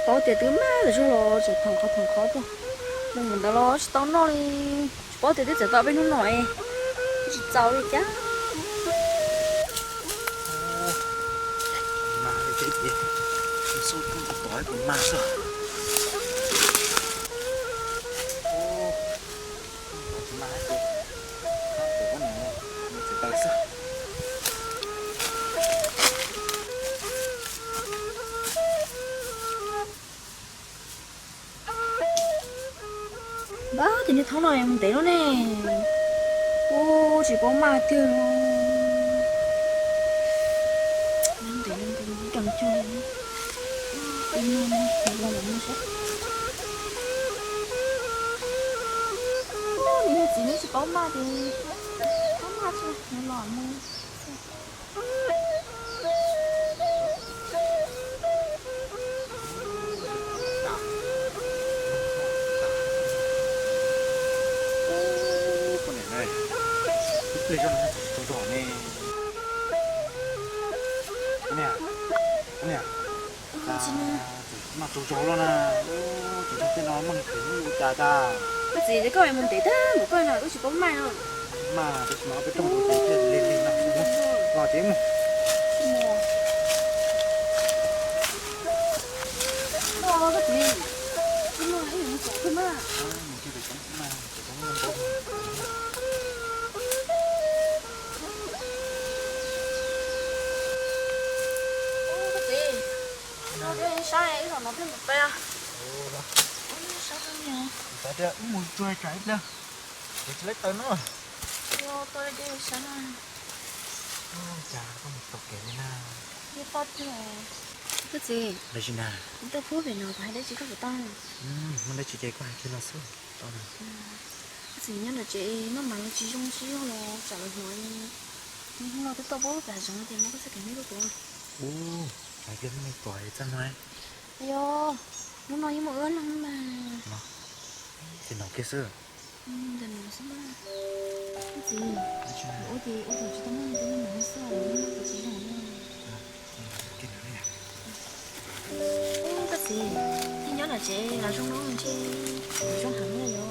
Paub tias twb mag tas zog los tseem thoom qhov thoom qhov tuaj. Mus ntawd los tsis tau noj li. Tsis paub tias twb txawm tau peb hnub no es twb tsis txaus li cas. Mag li thiab ces xub tub tom ib puas mag xwb. Tsis mag ces tsis tau xwb. Npab, ces niag thaub no mus ntev lawm ne. Ub, tsis paub mag tiag li. Ntev ntev ntev cog cog li. Ub, los mus saib. Ub, niag txiv no tsis paub mag ces paub mag tsis los mus. Ub, poj niam ne, ib pliag zoj no tsis tau zog ne. Poj niam, poj niam, tsis mag tsaug zog los na. Ub, tsis zog tej no muaj neeg phem ua cas tas. Koj txiv, koj mus ntev tag npaum koj no koj tsis paub mag no. Mag tab sis mas ob peb rooj tus ces thiaj li li no xwb. Los ces mus. Koj txiv, koj no ib yam li txom kawg mas. Mus kiag pem coob xwb mas, pem coob no. Koj txiv, no peb saib ib zaug no peb mus peb. Ub, saib peb mus. Xav tias wb mus tsuag tsam ib pliag ces tsis laib taws no. Yog tau li ces saib na. Cas koj mus tau kev li na. Yog tau tiag. Koj txiv, los sis na, kuv tuaj pub pem no kuv hais dab tsi koj puas tau? Muaj dab tsi ces koj hais kiag los xwb tau na. Koj txiv, nyob nram tsev maj mam los tsis zoo siab los tsam lawv hnov. Hnub no twb tau pub pem hav zoov ces muab koj txoj kev hnub tuaj tuav. Ub, hais tias muaj neeg tuav txaj muag. Yog, hnub no yeej muaj wb leeg mas. Ces no kiag xwb. Ntawm no xwb mas. Koj txiv, ua ces ua thaum tsis tau muaj neeg twb maj mam xwb, hnub no kuv tsis zoo li. Ub, koj txiv, nyob nram tsev los zoo no ntshe zoo heev li.